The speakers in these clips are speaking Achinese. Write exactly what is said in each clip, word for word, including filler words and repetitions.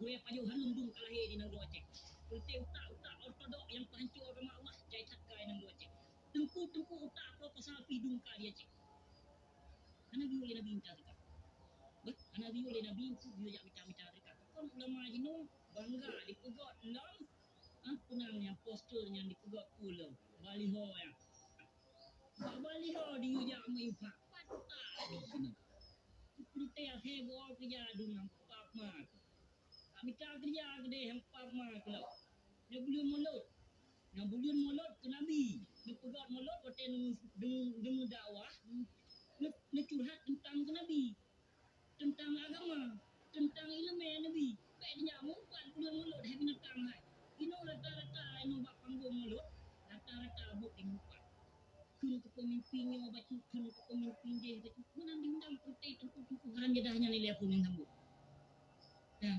Weh pajoh hareuem dum ka lahé di nanggroe Aceh. Peureté utak-utak ortodok nyang peuhanco agama Allah jai that ka di nanggroe Aceh. Teungku-teungku utak proposal pih dum ka di Aceh. Hana geuyue lé Nabi mita teuka. Beh, hana geuyue lé Nabi untuk geuyue jak mita-mita teuka. Kon ulama jinoe bangga dipeugöt lom, ah, peunang nyang poster nyang dipeugöt peue lom. Baliho nyan. Bak baliho di jak meuinfak. Patah di sinoe. Peureté asai boh keureuja dum nyang pap mat. Ka mita keureuja keudeh nyang pap mat keulok. Nyoe buleuen Molot. Nyoe buleuen Molot keu Nabi. Neupeugöt Molot watèe neu-, neu-, neumeudakwah, neu-, neucurhat teuntang keu Nabi. Teuntang agama, teuntang ileumèe Nabi. Bèk neujak meuumpat buleuen Molot hai binatang hai. Inoe rata-rata inoe bak panggong Molot, rata-rata buet dimeuumpat. Kheun keu peumimpin nyoe bacut, kheun keu peumimpin jéh bacut. Meunan diundang peureté teungku-teungku haram jadah nyan ilèe phôn nyang sambot. Nah,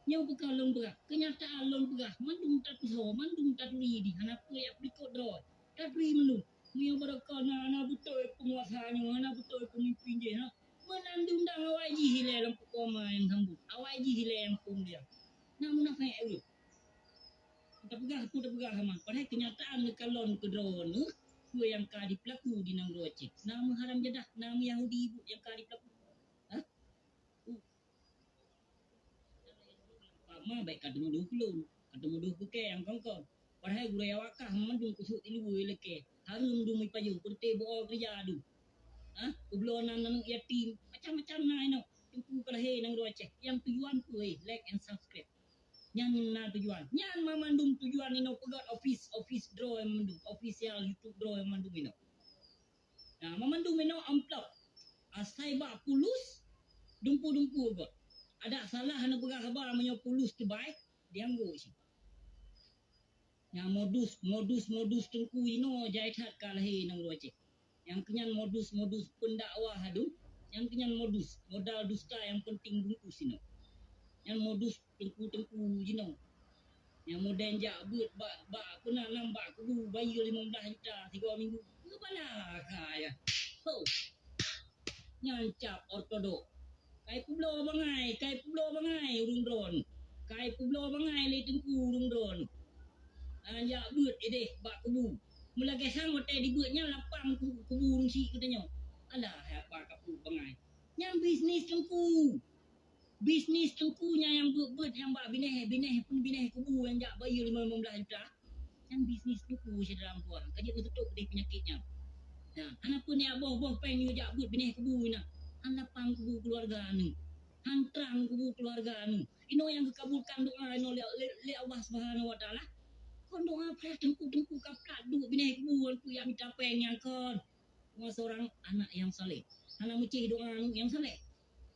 nyoe bukon lôn peugah, keunyataan lôn peugah, mandum tatusoe, mandum taturi di, hana peue jak peulikot droe. Taturi mandum. Meunyoe barokon na, na beutôi peunguasa nyoe, na beutôi peumimpin jéh, na. Meunan diundang awai jih ilèe lam peuko ma nyang sambot, awai jih ilèe nyang phôn dia. Na munafék ureueng. Tapeugah, aku tapeugah sama. Padahai keunyataan neukalon keudroe neuh, peue nyang ka jipeulaku di nanggroe Aceh. Na meuharam jadah, na meuyahudi buet nyang ka jipeulaku. Hah? Uh. Pak ma bèk ka teumudoh keu lôn, ka teumudoh keu kèe nyang kongkong. Padahai gurèe awak kah mandum kusut ileue ilakèe. Hareuem dum ipajoh, peureté boh keureuja dum. Hah? Peubloe nan aneuk yatim, macam-macam na inoe. Teungku ka lahé nanggroe Aceh. Nyang tujuan peue, like and subscribe. Nyan na tujuan. Nyan mamandum tujuan inoe peugöt ofis, ofis droe mandum, official YouTube droe mandum inoe. Nah, mamandum inoe amplop. Asai bak pulus, dumpu-dumpu göt. Adak salah neupeugah haba meunyoe pulus teubai, dianggô cit. Nyang modus, modus, modus teungku inoe jai that ka lahé nanggroe Aceh. Nyang keunyan modus, modus peundakwah adum, nyang keunyan modus, modal dusta nyang penting bungkus inoe. Nyan modus teungku-teungku jinoe. Nyang modern jak beuet bak, bak peuna nam bak kubu bayeue limong blaih juta sigoe minggu. Peubala ka ya. Ho. Nyan cap ortodok. Kai peubloe bangai, kai peubloe bangai ureueng droen. Kai peubloe bangai lé teungku ureueng droen. Nyan jak beuet ideh bak kubu. Meulagèe sang watèe dibeuet nyan lapang ku-, kubu ureueng syik geutanyoe. Alah, hai apa ka peubloe bangai. Nyan bisnis teungku. Bisnis teungku nyan nyang beuet-beuet nyang bak binéh, binéh pun binéh kubu nyang jak bayeue limong blaih juta. Nyan bisnis teungku syedara meutuah. Ka jeuet neututôp deh peunyakét nyan. Nah, hana peue neujak boh-boh péng neujak beuet binéh kubu na. Han lapang kubu keuluwarga neuh. Han trang kubu keuluwarga neuh. Inoe nyang geukabulkan doa inoe lé, lé, lé Allah Subhanahu Wa Taala. Kon doa payah teungku-teungku ka plat duek binéh kubu wan peue jak mita péng nyan kon. Ngon seorang anak yang saleh. Hana meucéh doa aneuk nyang saleh.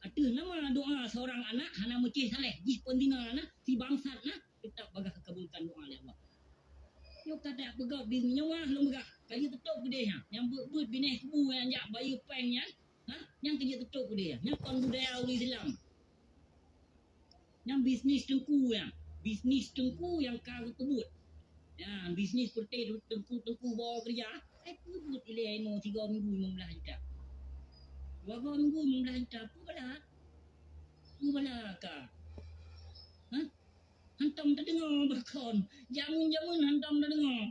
Ateueh nama doa seorang anak hana meucéh saleh, jih pun tinggai na, si bangsat na, tetap bagah geukabulkan doa lé Allah. Nyoe ka tapeugah di nyoe lôn peugah, ka jeuet teutôp keudeh nyan. Nyang beuet-beuet binéh kubu nyang jak bayeue péng nyan, ha? Nyan ka jeuet teutôp keudeh nyan. Nyan kon budaya ureueng Islam. Nyan bisnis teungku nyan. Bisnis teungku nyang ka geupeubuet. Nyan bisnis peureté teungku-teungku boh keureuja. Ai peubuet ilèe inoe sigoe minggu limong blaih juta. Dua goe minggu limong blaih juta. Peue bala? Peue bala ka? Hah? Hantom tadeungoe bakon. Jameun-jameun hantom tadeungoe.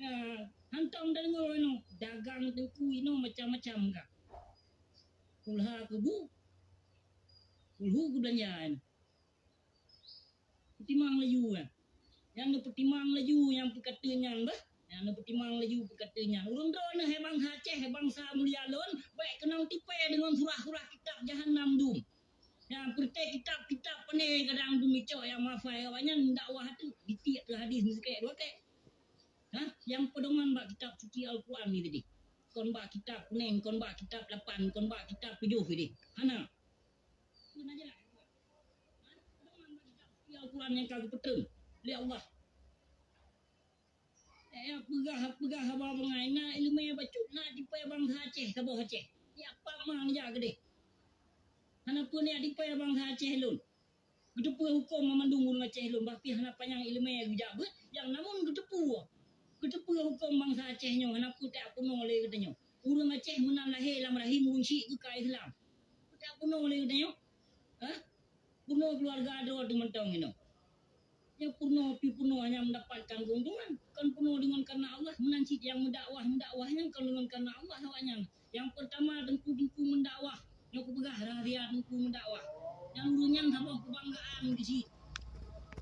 Ya, hantom tadeungoe inoe. Dagang teungku inoe macam-macam ka. Kulha keubu. Kulhu keu beulanjaan. Peutimang laju nyan. Nyang neupeutimang laju nyang peukata nyan bah. Nyang neupeutimang laju peukata nyan. Ureueng droeneuh hai bansa Aceh, hai bansa mulia lôn, bèk keunong tipèe deungon surah-surah kitab jahanam dum. Nyang peureté kitab-kitab pane kadang dum icok nyang mafai awaknyan dakwah tu ditiek keu hadis meusikek dua kek. Ha? Nyang peudoman bak kitab suci Al-Quran ni tadi. Kon bak kitab kuneng, kon bak kitab lapan, kon bak kitab tujoh tadi. Hana. Pun aja lah. Al-Quran nyang ka geupeutrön lé Allah. Eh, peugah, peugah haba bangai na ileumèe bacut na tipèe bansa Aceh, saboh Aceh. Nyak pap ma neujak keudeh. Hana peue nyak tipèe bansa Aceh lôn. Geuteupeue hukôm mandum ureueng Aceh lôn, bah pih hana panyang ileumèe geujak beuet, nyang namun geuteupeue. Geuteupeue hukôm bansa Aceh nyoe, hana peue tapeunoe lé geutanyoe. Ureueng Aceh meunan lahé lam rahim ureueng syik geuka Islam. Tapeunoe lé geutanyoe. Hah? Peunoh keuluwarga droe teuh mantong inoe. Nyang peunoh pih peunoh hanya mendapatkan keuntungan. Kon peunoh deungon kareuna Allah, meunan cit nyang meudakwah, meudakwah nyan kon deungon kareuna Allah awaknyan. Nyang peurtama teungku-teungku meudakwah, nyoe kupeugah rahsia teungku meudakwah. Nyang ureuëng nyan saboh keubanggaan keu jih.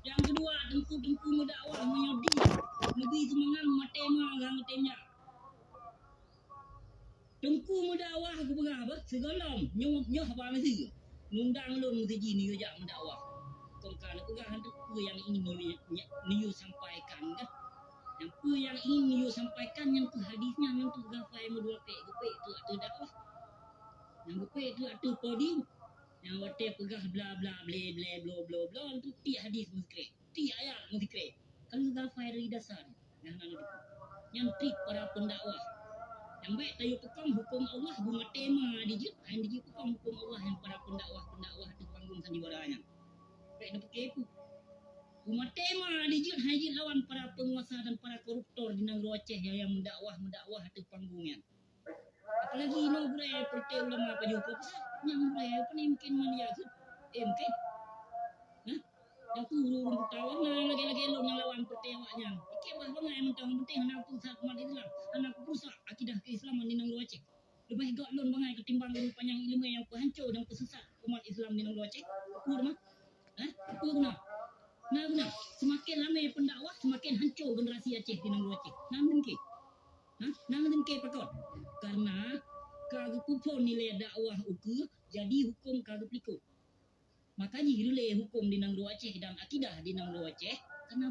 Nyang keudua teungku-teungku meudakwah meunyoe di, neubi seumangat maté ma geuh maté nyak. Teungku meudakwah geupeugah bak sigohlom nyoe, nyoe haba miseue. Nundang lôn meuseujid neuyue jak meudakwah. Kon ka neupeugah peue nyang ingin neuyue, neuyue sampaikan kan. Nyang peue nyang ingin neuyue sampaikan nyan peue hadis nyan, nyan peue gafai meudua pek geupek teuk ateueh dakwah. Nyang geupek teuk ateueh podium. Nyang watée peugah bla bla ble ble blo blo blo tu tiek hadis meusikrek, tiek ayat meusikrek. Kan gafai dari dasar. Nyang hana neuteupeu. Nyan trik para pendakwah. Nyang bék tayue peukong huköm Allah beumaté ma dijeuet, hai dijeuet peukong huköm Allah nyang para pendakwah-pendakwah ateueh panggong sandiwara nyan. Bék neupeuke peue. Beumaté ma dijeuet, hai jeuet lawan para penguasa dan para koruptor di nanggroe Aceh nyang, nyang meudakwah-meudakwah ateueh panggong nyan. Apalagi inoe gurée peureté ulama pajoh keu peusat, nyang gurée pane mungken meulia kheueh. Eh, mungken. Hah? Nyang tu ureuëng buta wana lagée-lagée lôn nyang lawan peureté awaknyan. Ikeu bah bangai mantong, penting hana peurusak umat Islam, hana peurusak akidah keuislaman di nanggroe Aceh. Leubeh göt lôn bangai ketimbang ureuëng panyang iéleumé nyang peuhanco dan peuseusat umat Islam di nanggroe Aceh. Peue mah? Hah? Peue guna? Na guna. Seumaken ramé pendakwah, seumaken hanco generasi Aceh di nanggroe Aceh. Na mungken. Hah? Nyang deuke pakon? Karena ka geupeuphon nilai dakwah ukeue, jadi huköm ka geupeulikot. Maka jih reulée huköm di nanggroe Aceh dan akidah di nanggroe Aceh, karena